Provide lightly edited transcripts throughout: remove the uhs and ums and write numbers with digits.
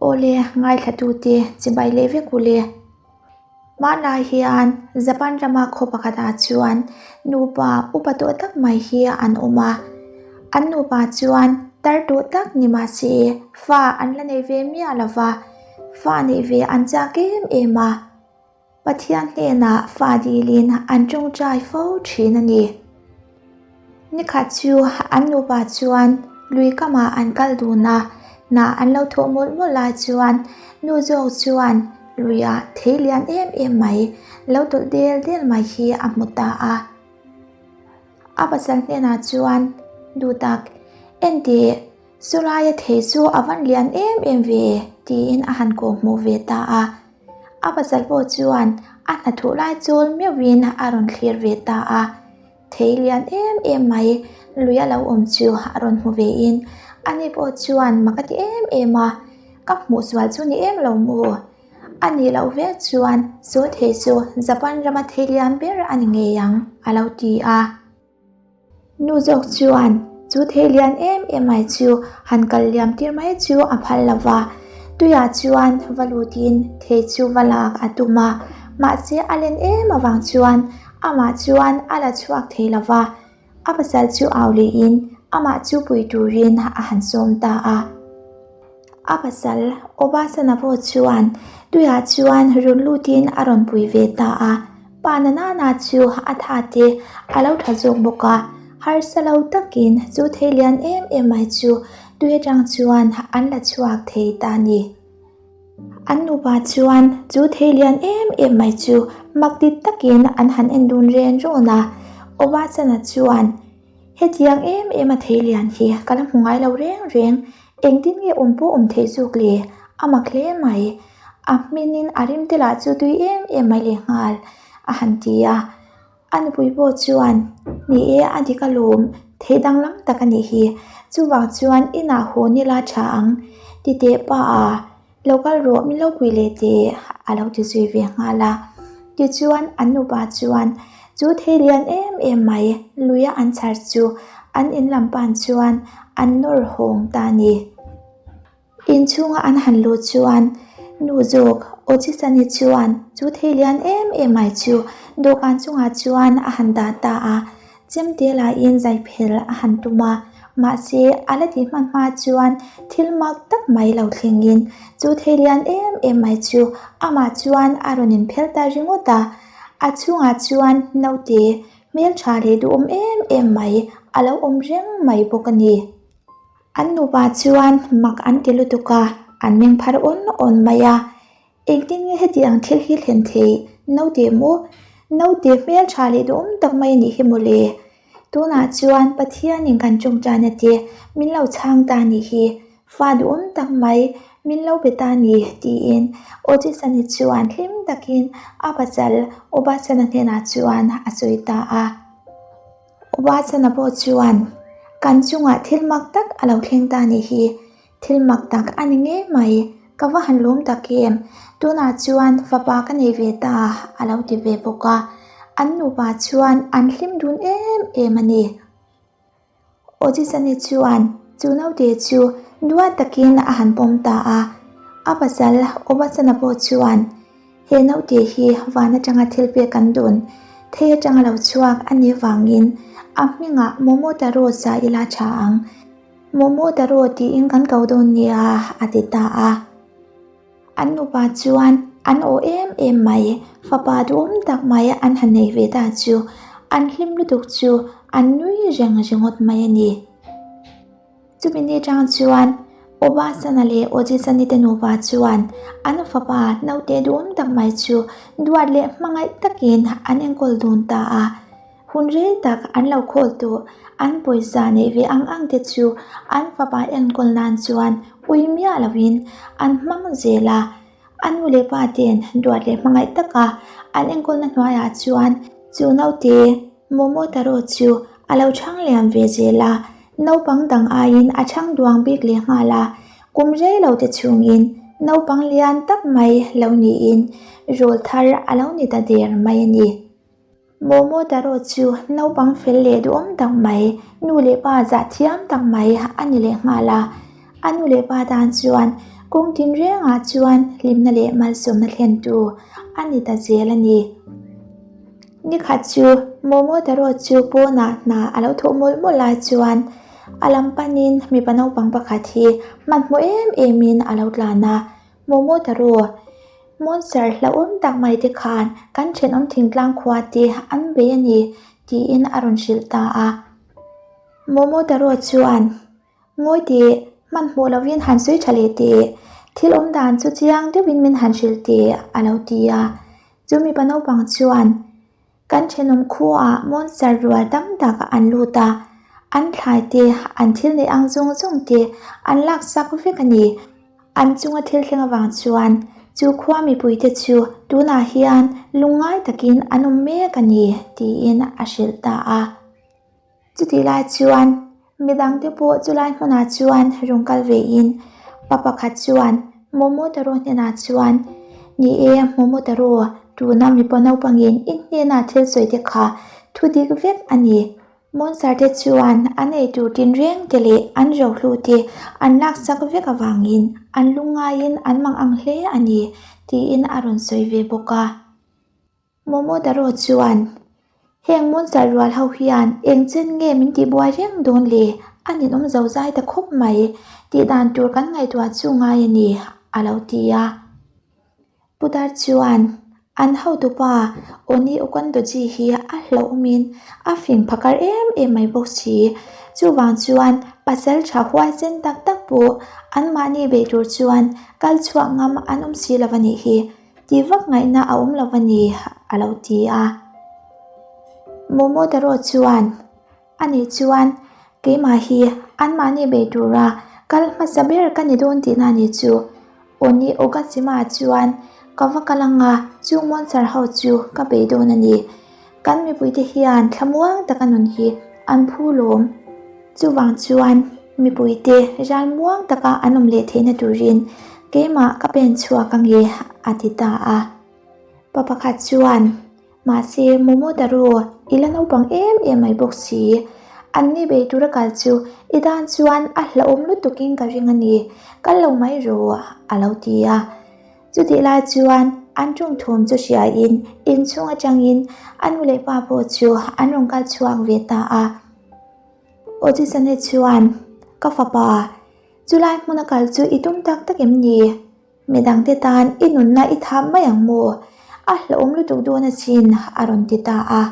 Awle, ngaithlatute chibai leh vek u le. Hmanlai hian Japan rama khaw pakhatah chuan nupa upa tawh tak mai hi an awm a. An nupa chuan tar tawh tak ni mah se fa an la nei ve miah lo va, fa neih ve an chak em em a. Pathian hnenah fa dilin an tawngtai fo thin a ni. Nikhat chu an nupa chuan lui kamah an kal dun a, hna an lo thawh mawlh mawlh lai chuan nu zawk chuan luiah thei lian em em mai lo tawlh del del mai hi a hmu ta a. A pasal hnenah chuan, Duhtak, enteh, Chulaia thei chu a van lian em em ve, tiin a han kawhhmuh ve ta a. A pasal pawh chuan a hnathawh lai chawl meuhin a rawn thlir ve ta a. Thei lian em em mai lui a lo awm chu a rawn hmu vein ani pawh chuan mak a ti em em a, Ka hmuh sual chu ni em lo maw? A nih loh vek chuan chu thei chu Japan rama thei lian ber a ni ngei ang, a lo ti a. Nu zawk chuan chu thei lian em em mai chu han kal liam tir mai chu a phal lo va, tuiah chuan va lutin thei chu va lak a tum a, mahse a len em avang chuan amah chuan a la chhuak thei lo va, a pasal chu au lehin amah chu pui turin a han sawm ta a. A pasal Obasana pawh chuan tuiah chuan rawn lutin a rawn pui ve ta a, pa na nana chu a tha te a lo tha zawk bawk a, harsa lo takin chu thei lian em em mai chu tui atang chuan an la chhuak thei ta a ni. An nupa chuan chu thei lian em em mai chu mak ti takin an han en dun ren rawn a, Obasana chuan Hetiang em em a thei lian hi ka la hmu ngai lo reng reng, engtin nge awm pawh awm theih zawk le, a mak hle mai. A hminin a rim te lah chu tui em em mai leh nghal, a han ti a. A nupui pawh chuan, Ni e, a dik alawm, thei danglam tak a nih hi, chuvang chuan inah haw nila tha ang, ti teh pa a. Lo kal rawh min lo pui leh teh a lo ti zui ve nghal a. Tichuan an nupa chuan chu thei lian em em mai luia an chhar chu an in lam pan chuan an nawr hawng ta a ni. Inchhunga an han luh chuan nu zawk Ochisani chuan chu thei lian em em mai chu dawhkan chungah chuan a han dah ta a. Chemte lahin zai phel a han tum a, mahse a la tih hman hma chuan thil mak tak mai lo thlengin chu thei lian em em mai chu amah chuan a rawn inphel ta ringawt a, a chhungah chuan naute hmeltha leh duhawm em em mai a lo awm reng mai bawk a ni. An nupa chuan mak an ti lutuk a, an meng phar awn awn mai a. Engtin nge heti ang thil hi thlen thei? Naute maw? Naute hmel tha leh duhawm tak mai a nih hi mawle. Tunah chuan Pathianin kan tawngtaina te min lo chhang ta a nih hi. Fa duhawm tak mai min lo be ta a ni tiin Ojisani chuan hlim takin a pasal Obasana hnenah chuan a sawi ta a. Obasana pawh chuan kan chungah thil mak tak a lo thleng ta a nih hi. Thil mak tak a ni ngei mai, ka va han lawm tak em, tunah chuan fapa ka nei ve ta a lo ti ve bawk a, an nupa chuan an hlim dun em em a ni. Ojisani chuan chu naute chu duat takin a han pawm ta a, a pasal Obasana pawh chuan he naute hi van atanga thil pek kan dun, thei atanga lo chhuak a nih vangin a hmingah Momotaro sa ila tha ang. Momo Taro tiin kan ko dawn nia a ti ta a. An nupa chuan an aw em em mai, fapa duhawm tak mai an han nei ve ta chu an hlim lutuk chu an nui reng ringawt mai a ni. Chumi ni tang chuan Obasana leh Ojisani te nupa chuan an fapa naute duhawm tak mai chu duat leh hmangaih takin an enkawl dun ta a. Hun rei tak an lo khawl tawh, an pawisa neih ve ang ang te chu an fapa enkawl nan chuan ui miah lovin an hmang zel a. A nu leh pa ten duat leh hmangaih taka an enkawlna hnuaiah chuan chu naute Momotaro chu a lo chhang liam ve zel a, naupang dang aiin a chhang duang bik leh nghal a, kum rei lo te chhungin naupang lian tak mai lo niin rawl thar a lo ni ta der mai a ni. Momotaro chu naupang fel leh duhawm tak mai, nu leh pa zah thiam tak mai a ni leh nghal a. A nu leh pa tan chuan kawng tinrengah chuan hlimna leh malsawmna thlentu a ni ta zel a ni. Nikhat chu Momotaro chu pawnah hna a lo thawh mawlh mawlh lai chuan a lam panin mipa naupang pakhat hi hmanhmawh em emin a lo tlan a, Momotaro, Monster hlauhawm tak mai te khan kan thenawm thingtlang khua te an bei a ni, tiin a rawn hrilh ta a. Momotaro chuan, Ngawi teh, hmanhmawh lovin han sawi tha leh teh, thil awm dan chu chiang deuhin min han hrilh teh, a lo ti a. Chu mipa naupang chuan, Kan thenawm khuaah monster rual tam tak an lut a, an thlai te, an thil neih ang zawng zawng te an laksak vek a ni. An chunga thil thleng avang chuan chu khua mipuite chu tunah hian lungngai takin an awm mek a ni, tiin a hrilh ta a. Chutih lai chuan midangte pawh chulai hmunah chuan rawn kal vein pa pakhat chuan Momotaro hnenah chuan, Ni e, Momotaro, tuna mipa naupangin i hnena thil sawi te kha thu dik vek a ni. Monster-te chuan an eitur tinreng te leh an rohlu te an laksak vek avangin an lungngaiin an mang ang hle a ni, tiin a rawn sawi ve bawk a. Momotaro chuan, Heng monster rual ho hian eng chen nge min tihbuai reng dawn le? A ninawm zo zai ta khawp mai. Tih dan tur kan ngaihtuah chu ngai a ni, a lo ti a. Putar chuan, An hotupa Oni Okandoji hi a hlauhawmin a fing phakar em em mai bawk si. Chuvang chuan pasal tha huaisen tak tak pawh anmahni beih tur chuan kal chhuah ngam an awm si lo a nih hi. Tih vak ngaihna a awm lo a ni, a lo ti a. Momotaro chuan, Ani chuan keimah hi anmahni bei tura kal hmasa ber ka ni dawn tihna a ni chu. Oni Ogashima chuan ka va kal anga chu monster ho chu ka bei dawn a ni. Kan mipuite hian thlamuang taka nun hi an phu lawm. Chuvang chuan mipuite ral muang taka an awm leh theihna turin keimah ka pen chhuak ange a ti ta a. Pa pakhat chuan, Mahse Momotaro, i la naupang em em mai bawk si. Anni bei tura kal chu i dan chuan a hlauhawm lutukin ka ring a ni, kal lo mai rawh a lo ti a. Chutih lai chuan an tawngthawm chu hriain inchhung atangin a nu leh pa pawh chu an rawn kal chhuak ve ta a. Ojisane chuan, Ka fapa, chulai hmuna kal chu i tum tak tak em ni? Midangte tan i nunna i thap mai ang maw? A hlauhawm lutuk dawn asin, a rawn ti ta a.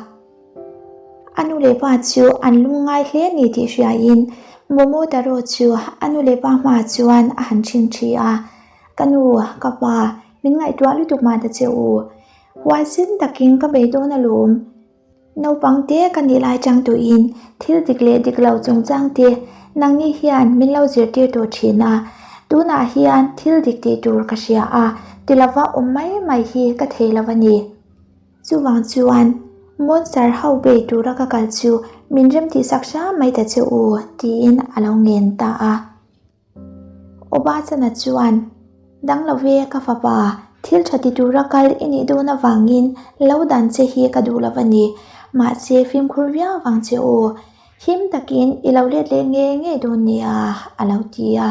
A nu leh pa chu an lungngai hle a ni tih hriain Momotaro chu a nu leh pa hmaah chuan a han chhingchhi a. Ka nu, ka pa, min ngaihtuah lutuk mah ta che u. Huaisin takin ka bei dawn alawm. Naupang te ka nih lai chang tuin thil dik leh dik lo chungchang te nangni hian min lo zirtir tawh thin a. Tunah hian thil dik tih tur ka hria a, ti lova awm mai mai hi ka thei lo a ni. Chuvang chuan monster ho bei tura ka kal chu min remtihsak hram mai ta che u, tiin a lo ngen ta a. Obasana chuan, Dang lo ve ka fapa, thil tha ti tura kal i nih dawn avangin lo dan che hi ka duh lo a ni. Mahse fimkhur viau vang che u. Him takin i lo let leh ngei ngei dawn nia, a lo ti a.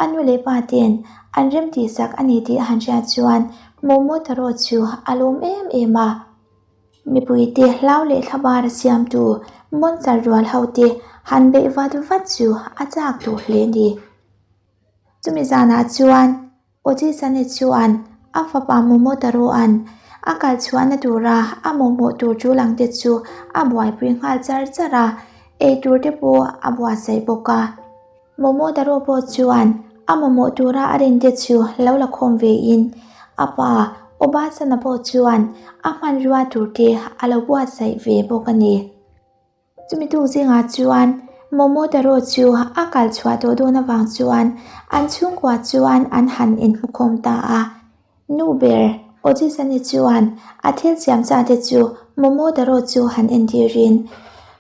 A nu leh pa ten an remtihsak a ni tih a han hriat chuan Momotaro chu a lawm em em a. Mipuite hlau leh thlabar a siamtu monster rual hote han beih vat vat chu a chak duh hle a ni. Chumi zanah chuan Ojisane chuan a fapa Momotaro-a'n a kal chhuahna tura a mawhmawh tur tul ang te chu a buaipui nghal char char a, eitur te pawh a buatsaih bawk a. Momotaro pawh chuan a mamawh tura a rinte chu lo la khawm vein a pa Obasana pawh chuan a hmanrua turte a lo buatsaih ve bawk a ni. Chumi tuk zingah chuan Momotaro chu a kal chhuah tawh dawn avang chuan an chhungkua chuan an han inhmukhawm ta a. Nu ber Ojisani chuan a thil siam sa te chu Momotaro chu han entirin,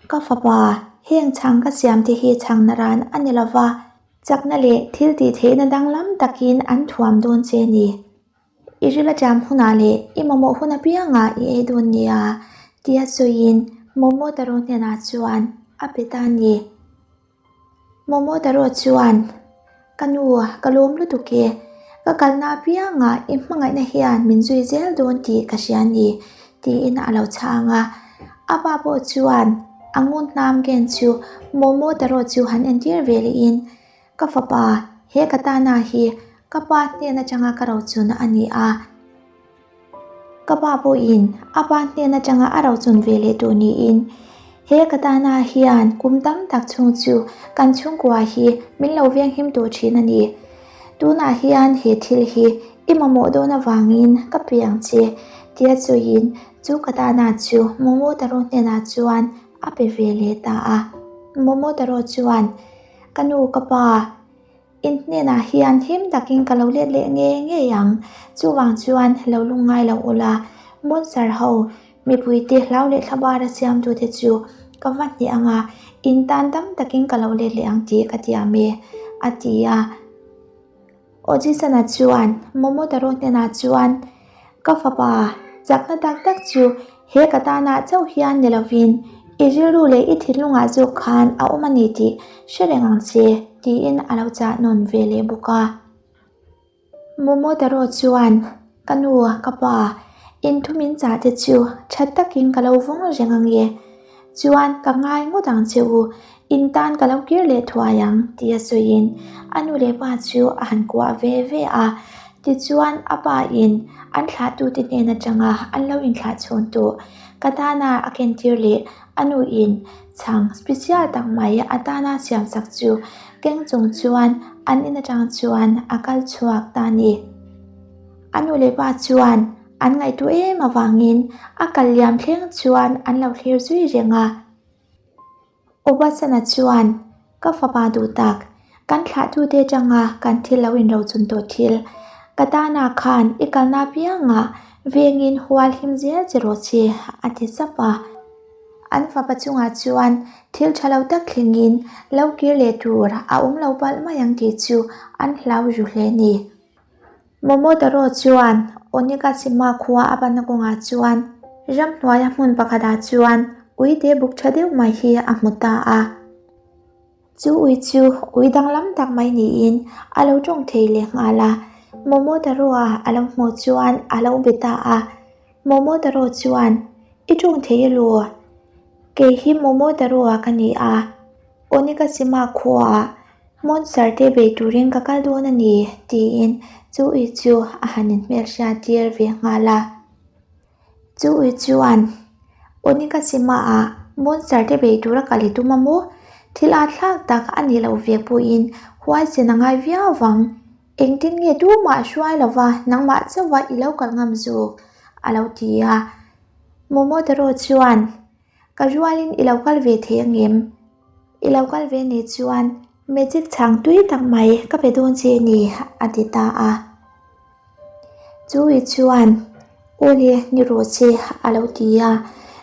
Ka fapa, heng chhang ka siam te hi chhang naran a ni lova, chakna leh thil tih theihna danglam takin an thuam dawn che ni. I ril aṭam hunah leh i mamawh hun apiangah i ei dawn nia, tia sawiin Momotaro hnenah chuan a pe ta a ni. Momotaro chuan. Ka nu, ka lawm lutuk e. Ka kalna apiangah i hmangaihna hian min zui zel dawn tih ka hria a ni, tiin a lo chhang a. A pa pawh chuan a ngun hnam ken chu Momotaro chu han entir ve lehin, Ka fapa, he katana hi ka pa hnen atanga ka rochun a ni a. Ka pa pawhin a pa hnen atanga a rochun ve leh tur niin he katana hian kum tam tak chhung chu kan chhungkua hi min lo venghim tawh thin a ni. Tunah hian he thil hi i mamawh dawn avangin ka pe ang che tia sawiin chu katana chu Momotaro hnenah chuan a pe ve leh ta a. Momotaro chuan Ka nu ka pa, in hnenah hian him takin ka lo let leh ngei ngei ang, chuvang chuan lo lungngai lo ula, Monster ho mipuite hlau leh thlabar a siamtute chu ka va hneh ang a, in tan dam takin ka lo let leh ang tih ka tiam e, a ti a. Ojisana chuan Momotaro hnenah chuan, Ka fapa, chakna tak tak chu he ka tanah chauh hian ni lovin i rilru leh i thinlungah zawk khan a awm a ni tih hre reng ang che, tiin a lo chah nawn ve leh bawk a. Momotaro chuan, Ka nu, ka pa, in thu min chah te chu tha takin ka lo vawng reng ang e. Chuan ka ngai ngawt ang che u, in tan ka lo kir leh thuai ang tih a sawiin a nu leh pa chu a han kuah ve ve a. Tichuan a pa in an thlahtute hnen atanga an lo inthlah chhawn tawh ka tana a kentir leh a nu in chhang special tak mai a tana siamsak chu keng chung chuan an in atang chuan a kal chhuak ta a ni. A nu leh pa chuan An ngaihtuah em avangin a kal liam thleng chuan an lo thlir zui reng a. Obasana chuan, Ka fapa duh tak, kan thlahtute atanga kan thil lo inrochun tawh thil, ka tana khan i kalna apiangah vengin hual him zel che rawh che, a ti sap a. An fapa chungah chuan thil tha lo tak thlengin lo kir leh tur a awm lo palh mai ang tih chu an hlau ru hle a ni. Momotaro chuan Onigashima khua a panna kawngah chuan ramhnuaia hmun pakhatah chuan uite buk tha deuh mai hi a hmu ta a. Chu ui chu ui danglam tak mai niin a lo tawng thei leh nghal a. Momotaro-a a lo hmuh chuan a lo be ta a. Momotaro chuan, I tawng thei elaw? Kei hi Momotaro-a ka ni a. Onigashima khuaah Monster te bei turin ka kal dawn a ni, tiin chu ui chu a han inhmelhriat tir ve nghal a. Chu ui chuan Onigashima-ah Monster te bei tura kal i tum a maw? Thil a thlak tak a nih loh ve pawhin huaisen a ngai viau vang. Engtin nge tumah hruai lova nangmah chauha i lo kal ngam zawk? a lo ti a. Momotaro chuan Ka rualin i lo kal ve thei angem? I lo kal ve nih chuan magic chhang tui tak mai ka pe dawn che ni, a ti ta a. Chui chuan, Awle, ni rawh che, a lo ti a.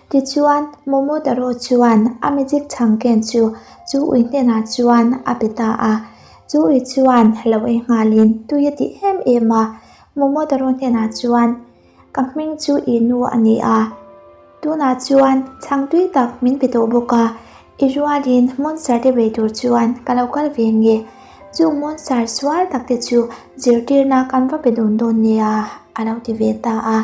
Tichuan, Momotaro chuan a magic chhang ken chu chu ui hnenah chuan a pe ta a. Chu ui chuan lo ei nghalin tui a ti em em a. Momotaro hnenah chuan, Ka hming chu i nu a ni a, tunah chuan chhang tui tak min pe tawh bawk a, i rualin monster te bei tur chuan ka lo kal ve nge, chung monster sual tak te chu zirtirna kan va pe dawn dawn nia a lo ti ve ta a.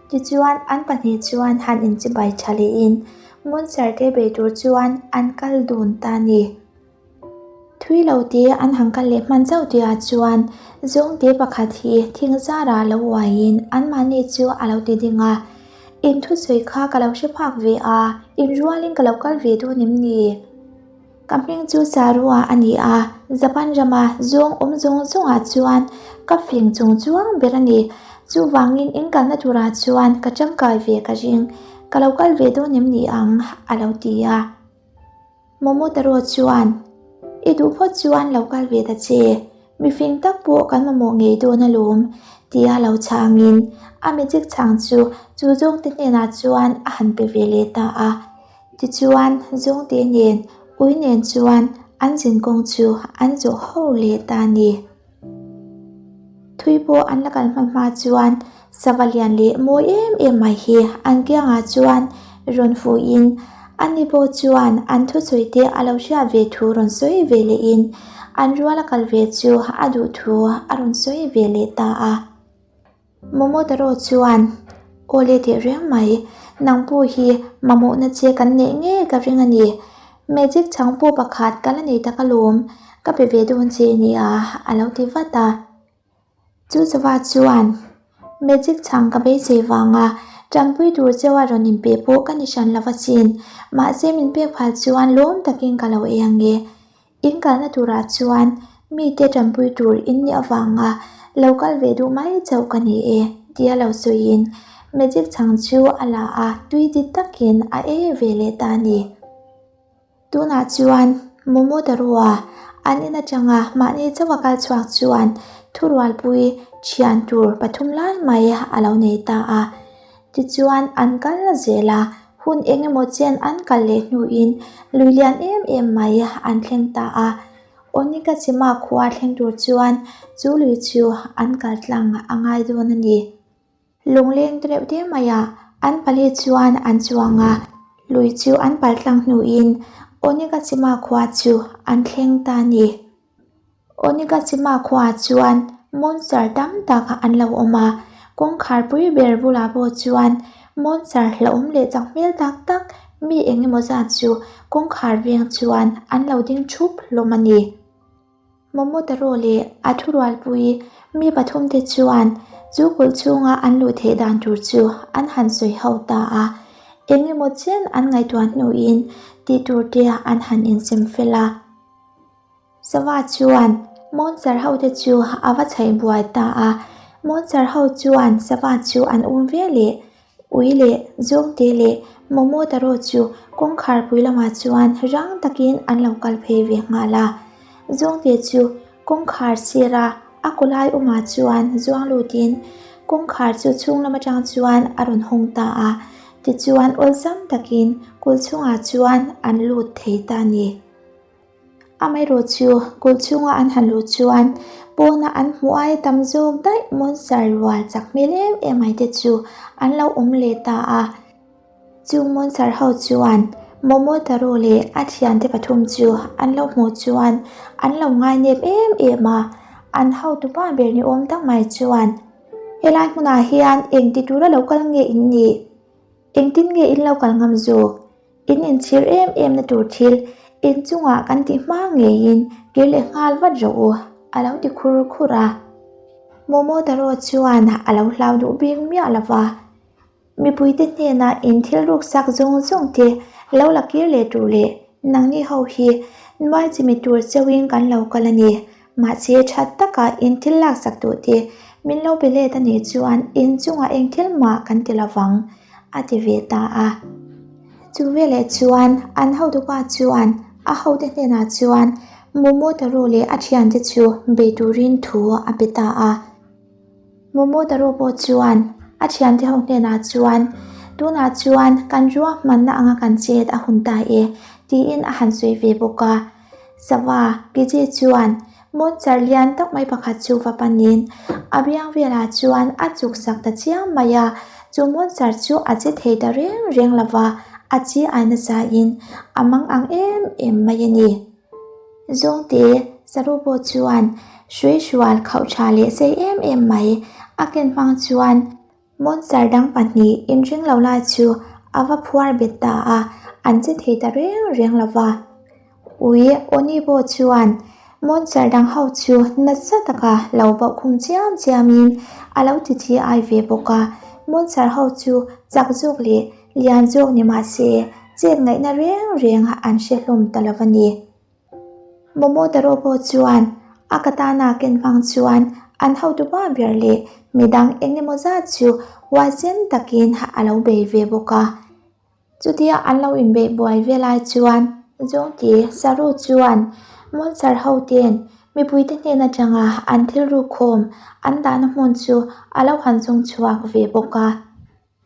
Tichuan an pahnih chuan han inchibai tha lehin monster te bei tur chuan an kal dun ta a ni. Thui lo te an han kal leh hman chauh tihah chuan zawngte pakhat hi thing zarah lo uaiin anmahni chu a lo ti ding a, In thusawi kha ka lo hre phak ve a, in rualin ka lo kal ve dawn em ni? Ka hming chu Sarua a ni a, Japan rama zawng awm zawng zawngah chuan ka fing chung chuang ber a ni. Chuvangin in kalna turah chuan ka tangkai ve ka ring, ka lo kal ve dawn em ni ang? a lo ti a. Momotaro chuan, I duh phawt chuan lo kal ve ta che, mifing tak pawh kan mamawh ngei dawn alawm, tia lo chhangin a magic chhang chu chu zawngte hnenah chuan a han pe ve leh ta a. Tichuan, zawngte nen ui nen chuan an zinkawng chu an zawh ho leh ta a ni. Thui pawh an la kal hma hma chuan sava lian leh mawi em em mai hi an kiangah chuan rawn fuhin ani pawh chuan an thusawi te a lo hriat ve thu rawn sawi ve lehin an ruala kal ve chu a duh thu a rawn sawi ve leh ta a. Momotaro chuan, Aw le teh reng mai, nang pawh hi mamawhna che kan neih ngei ka ring a ni. Magic chhang pawh pakhat ka la nei tak alawm, ka pe ve dawn che nia, a lo ti vat a. Chu chauha chuan, Magic chhang ka beisei vanga tanpui tur cheu a rawn inpe pawh ka ni hran lo asin, mahse min pek phal chuan lawm takin ka lo ei ang e. In kalna turah chuan mite tanpui tur in nih avanga lo kal ve duh mai chauh ka ni e, tia lo sawiin Magic chhang chu a la a, tui dik takin a ei ve leh ta a ni. Tunah chuan Momotaro-a an in atanga mahni chauha kal chhuak chuan thurualpui thian tur pathum lai mai a lo nei ta a. Tichuan an kal zel a, hun eng emaw chen an kal leh hnuin lui lian em em mai an thleng ta a. Onigashima khua thleng tur chuan chu lui chu an kal tlang a ngai dawn a ni. Lungleng te reuh te maiah an pali chuan an chuang a, lui chu an pal tlang hnuin Onigashima khua chu an thleng ta a ni. Onigashima khuaah chuan monster tam tak an lo awm a, kawngkhar pui ber bulah pawh chuan monster hlauhawm leh chak hmel tak tak mi eng emaw zat chu kawngkhar veng chuan an lo ding thup hlawm a ni. Momotaro leh a thurualpui mi pathumte chuan chu kulh chhunga an luh theih dan tur chu an han sawi ho ta a, eng emaw chen an ngaihtuah hnuin tih tur te an han insem fel a. Sava chuan monster ho te chu a va chhaih buai ta a, monster ho chuan sava chu an um ve leh Ui leh Zawngte leh Momotaro chu kawngkhar pui lamah chuan rang takin an lo kal phei ve nghal a. Zawngte chu kawngkhar sira a kaw lai awmah chuan zuang lutin kawngkhar chu chhung lam atang chuan a rawn hawng ta a, tichuan awlsam takin kul chhungah chuan an lut thei ta a ni. Amaherawh chu kulh chhunga an han luh chuan pawna an hmuh aia tam zawk daih monster rual chak hmel em em mai te chu an lo awm leh ta a. Chung monster ho chuan Momotaro leh a thiante pathum chu an lo hmuh chuan an lo ngainep em em a, an hotupa ber ni awm tak mai chuan, Helai hmunah hian eng ti tura lo kal nge in nih? Engtin nge in lo kal ngam zawk? In inchhir em em na tur thil in chungah kan tih hma ngeiin kir leh nghal vat rawh u, a lo ti khur khur a. Momotaro chuan a lo hlau duh bik miah lo va, Mipuite hnenah in thil ruksak zawng zawng te lo la kir leh tur leh nangni ho hi nuai chimi tur chauhin kan lo kal a ni. Mahse that taka in thil laksak duh te min lo be let a nih chuan in chungah eng thil mah kan ti lovang, a ti ve ta a. Chu veleh chuan an hotupa chuan a hote hnenah chuan Momotaro leh a thiante chu bei turin thu a pe ta a. Momotaro pawh chuan a thiante ho hnenah chuan, Tunah chuan kan ruahmanna anga kan chet a hun ta e, tiin a han sawi ve bawk a. Sava, Kiji chuan monster lian tak mai pakhat chu va panin a biang velah chuan a chuk sak ta chiam mai a, chu monster chu a che thei ta reng reng lo va, a chi ai nasa in a mang ang em em mai a ni. Zawngte, Saru pawh chuan hrui hrual khauh tha leh sei em em mai a ken hmang chuan Monster dang pahnih inring lo lai chu a va phuar bet ta a, an che thei ta reng reng lo va. Ui Onibo chuan monster dang ho chu nasa taka lo bauh khum chiam chiamin a lo ti thi ai ve bawk a, monster ho chu chak zawk leh lian zawk ni mah se chet ngaihna reng reng an hre hlawm ta lo va ni. Momotaro pawh chuan a katana ken hmang chuan an hotupa ber leh midang eng emaw zat chu huaisen takin a lo bei ve bawk a. Chutia an lo inbeih buai ve lai chuan Zawngti Saru chuan Monster ho ten mipuite hnen atanga an thil rukkhawm an dahna hmun chu a lo han zawng chhuak ve bawk a.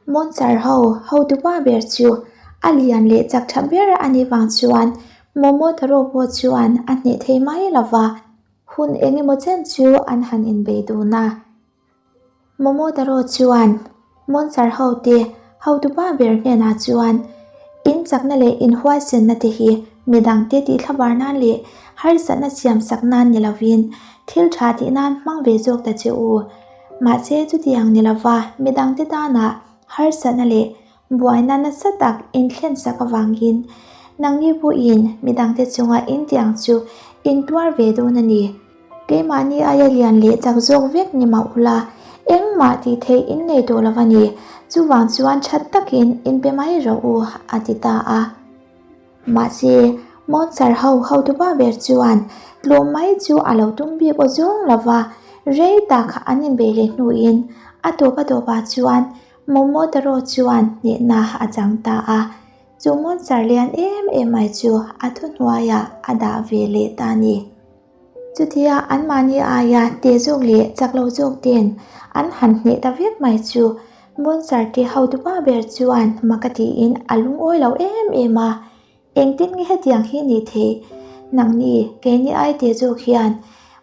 Monster ho hotupa ber chu a lian leh chak tha ber a nih vang chuan Momotaro pawh chuan a hneh thei mai lo va, hun eng emaw chen chu an han inbei dun a. Momotaro chuan Monster ho te hotupa ber hnenah chuan, In chakna leh in huaisenna te hi Midangte tihthla nan leh harsatna siamsak nan ni lovin thil tha tih nan hmang ve zawk ta che u. Mahse chutiang ni lova midangte tana harsatna leh buaina nasa tak inthlensak avangin nangni pawhin midangte chunga intiang chu in tuar ve dawn a ni. Keimahni aia lian leh chak zawk vek ni mah ula, engmah tih theih in nei tawh lo a ni. Chuvang chuan that takin inpe mai rawh u, a ti ta a. Mahse, Monster ho hotupa ber chuan tlawm mai chu a lo tum bik aw zawng lo va, rei tak an inbeih leh hnuin a tawp a tawpah chuan Momotaro chuan hnehna a chang ta a. Chu monster lian em em mai chu a thuhnuaiah a dah ve leh ta a ni. Chutia anmahni aia te zawk leh chak lo zawk ten an han hneh ta vek mai chu Monster te hotupa ber chuan mak a tiin a lungawi lo em em a, Engtin nge hetiang hi ni thei? Nangni keini ai te zawk hian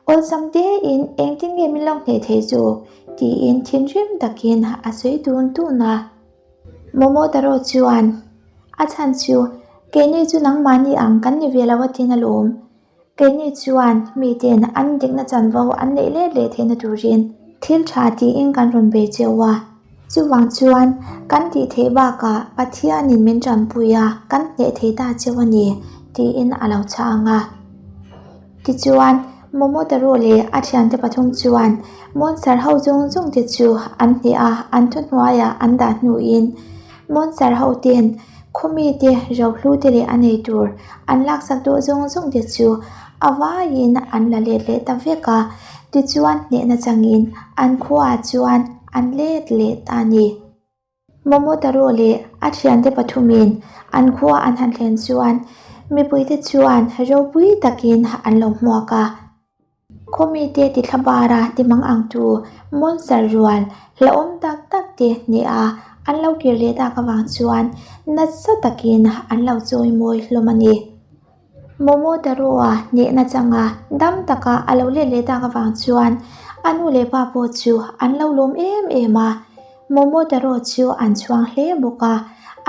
awlsam tein engtin nge min lo hneh thei zawk? tiin thinrim takin a sawi tun tun a. Momotaro chuan a chhan chu keini chu nangmahni ang kan ni ve lo a tin alawm. Keini chuan miten an dikna chanvo an neih let leh theihna turin thil tha tiin kan rawn bei cheu a. Chuvang chuan kan tih theih bakah Pathianin min tanpui a, kan hneh thei ta cheu a ni, tiin a lo chhang a. Tichuan, Momotaro leh a thiante pathum chuan monster ho zawng zawng te chu an hneh a, an thuhnuaiah an dah hnuin monster ho ten Khawmite rohlute leh a nei tur an laksak duh zawng zawng te chu a vaiin an la let leh ta vek a, tichuan hnehna changin an khuaah chuan an let leh ta a ni. Momotaro leh a thiante pathumin an khua an han thlen chuan mipuite chuan ropui takin an lo hmuak a. Khawmite tithla bara ti mang ang tu monster rual hlauhawm tak tak te hneh a an lo kir leh tak avang chuan nasa takin an lo chawi mawi hlawm a ni. Momotaro-a hnehna changa dam taka a lo let leh tak avang chuan a nu leh pa pawh chu an lo lawm em em a, Momotaro chu an chhuang hle bawk a,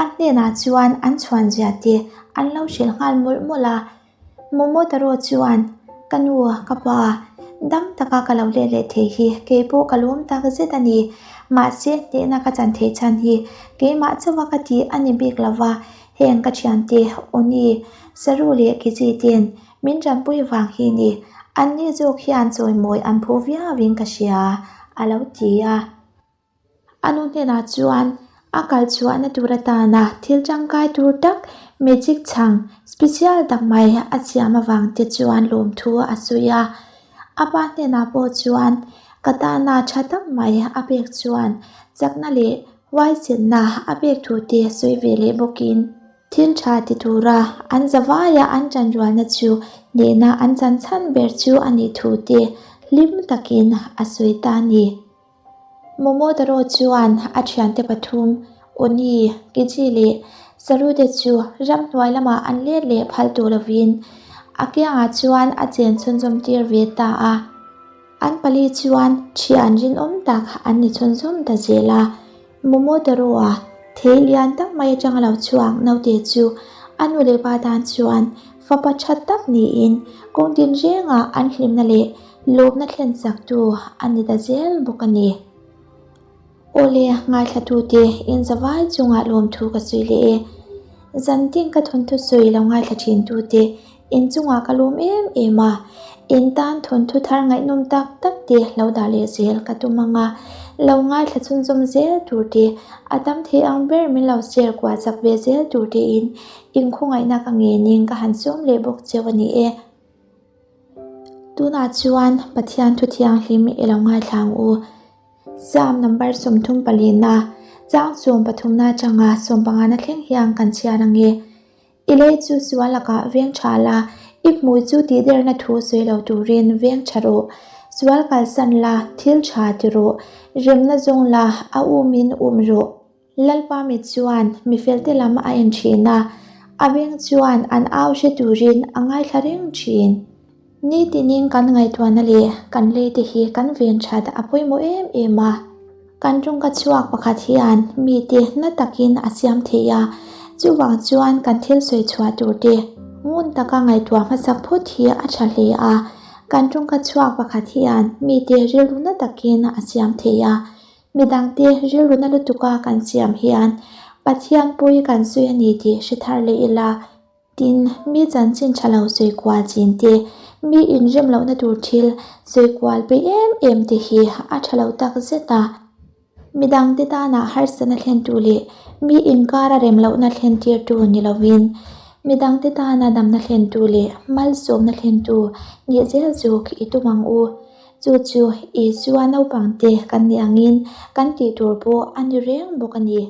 a hnenah chuan an chhuan zia te an lo hrilh nghal mawlh mawlh a. Momotaro chuan, Ka nu, ka pa, dam taka ka lo let leh thei hi kei pawh ka lawm tak zet a ni. Mahse, hnehna ka chan theih chhan hi keimah chauha ka tih a ni bik lo va, heng ka thiante, Oni, Saru leh Kiji ten min tanpui vang hi ni. Anni zawk hian chawimawi an phu viauin ka hria, a lo ti a. A nu hnenah chuan a kal chhuahna tur atana thil tangkai tur tak magic chhang special tak mai a siam avang te chuan lawmthu a sawi a. A pa hnenah pawh chuan ka tana tha tak mai a pek chuan chakna leh huaisenna a pek thu te sawi ve leh bawkin thil tha ti tura an zavaia an tanrualna chu hnehna an chan chhan ber chu a nih thu te hlim takin a sawi ta a ni. Momotaro chuan a thiante pathum, Oni, Kiji leh Saru te chu ramhnuai lamah an let leh phal tawh lovin a kiangah chuan a chen chhunzawm tir ve ta a. An pali chuan thian rinawm tak an ni chhunzawm ta zel a. Momotaro-a thei lian tak mai atanga lo chhuak naute chu a nu leh pa tan chuan fapa tha tak niin kawng tinrengah an hlimna leh Lawmna thlen chaktu a ni ta zel bawk a ni. Awle, ngaithlatute inzavai chungah lawmthu ka sawi leh e. Zantin ka thawnthu sawi lo ngaithla thintute inchungah ka lawm em em a, in tan thawnthu thar ngaihnawm tak tak te lo dah leh zel ka tum ang a, lo ngaithla chhunzawm zel tur te, a tam thei ang ber min lo share kuah chak ve zel tur tein inkhawngaihna ka ngenin ka han sawm leh bawk cheu a ni e. Tunah chuan Pathian thu thianghlim i lo ngaithla ang u. Psalm number 34 na chang 13 na atanga 15 na thleng hian kan chhiar ang e. I lei chu sual lakah veng tha la, i hmui chu tihderna thu sawi lo turin veng tha rawh. Sual kalsan la, thil tha ti rawh. Remna zawng la, a umin um rawh. Lalpa mit chuan mi felte lam a en thin a, a beng chuan an au hre turin a ngaithla reng thin. Nitinin kan ngaihtuahna leh kan leite hi kan ven that a pawimawh em em a. Kan tawngka chhuak pakhat hian mite na takin a siam thei a, chuvang chuan kan thil sawi chhuah tur te. Ngun taka ngaihtuah hmasak phawt hi a tha hle a, kan tawngka chhuak pakhat hian mite rilru na takin a siam thei a, midangte rilru na lutuka kan siam hian Pathian pawi kan sawi a ni tih hre thar leh ila. Tin, mi chanchin tha lo sawi kual chin te, mi inrem lohna tur thil sawi kual peih em em te hi a tha lo tak zet a. Midangte tana harsatna thlentu leh mi inkara rem lohna thlentirtu ni lovin, midangte tana damna thlentu leh malsawmna thlentu nih zel zawk i tum ang u. Chu chu Isua naupangte kan nih angin kan tih tur pawh a ni reng bawk a ni.